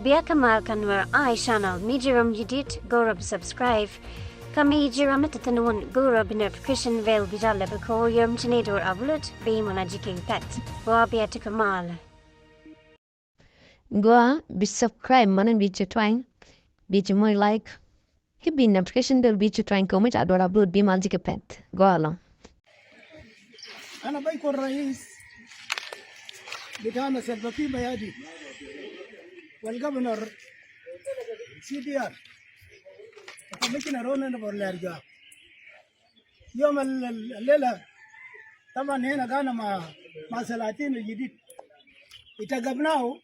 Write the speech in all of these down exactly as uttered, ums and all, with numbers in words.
Bia kamal kan wer ai channel mi jirom jidit gorob subscribe. Kami jirom itatanun gorob notification bell bijal lebe ko yom chine dor upload bi mana jiking pet. Wa bia tikamal. Gua bi subscribe manan bi jitwang. Bi jimoi like. Hi bi notification bell bi jitwang ko mi ta dor upload bi mal jike pet. Gua lo. Ana bai ko rais bitana Salva Kiir Mayardit wal governor C D R. Commissioner Honorable Lerja. Yom al-, al-, al-, lela. Taban hena gana ma, ma salatin al-jidid. Ita gabnau,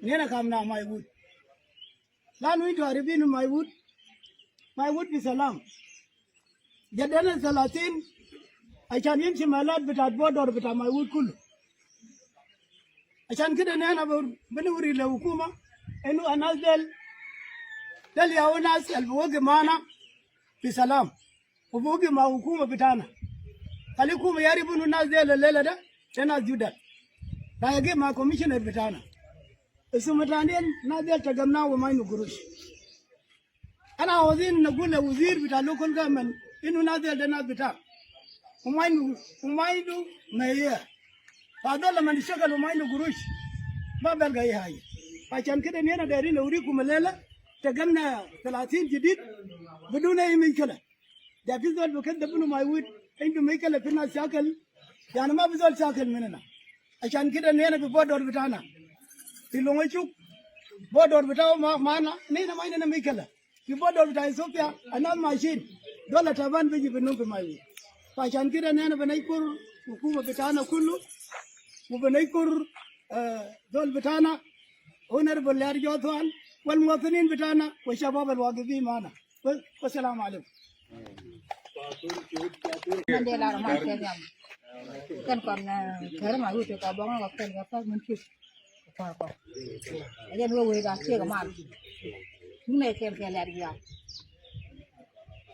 hena kamna Maiwut. Lanu intu arifin Maiwut. Maiwut fi salam. Jadana salatin, ashan yimshi malat bitat bodor bita Maiwut kulu. Ashan kida nena bur-, bini wuri le hukuma, inu anas del, del ya unas al buwagi mana fi salam. Ubugi ma hukuma bitana. Kali hukuma yari bunu nas del lela da, da nas judad. Ba yagi ma commissioner bitana. Isu matanin nas del tagamna wa ma indu gurush. Ana auzin nagul le wazir bita local government inu nas del da nas bita. Wa ma indu, wa ma indu meye. Fa dol man shakal wa ma indu gurush. Ma belga ayi haja. Fa ashan kida nena dairin nawrikum lela. Tagamna salatin jidid. Bidun ayi mushkila. Da fi zol bi kede bunu Maiwut, indu mushkila fi nas shakil, yani ma fi zol shakil minna. Ashan kida nena fi bodor bitana. Fi Longechuk, bodor bitau ma, mana, nena ma indana mushkila. Fi bodor bita Ethiopia, anas mashin, dol taban biji binum fi Maiwut. Fa ashan kida nena binashkur hukuma bitana kulu, wa binashkur, eh, zol bitana, Honorable Lerja Oswal, wal muwatinin bitana, wa shabab al wagifin mana. Wa-, wassalamu alaikum. Kan de la rahman ke jam. Kan kon, eh, kere ma yute ka bonga wa kan wa kan mun chuk. Ko ko. Ajen wo we ga che ga mal. Mun ne kel kel ya ya.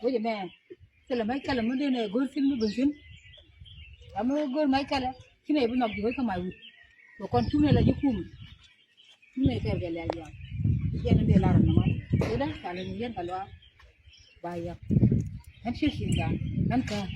Wo je me. Kele mai kele mun de ne gor sin mu bun sin. Amu gor mai kele. Kine bu nok ji ko Maiwut. Ko kon tum ne la ji kum. Tum ne kel kel ya ya. Yen de la rahman. Ila kala ni yen kalwa. Ba ya. Kan shi shi ga. Kan ka.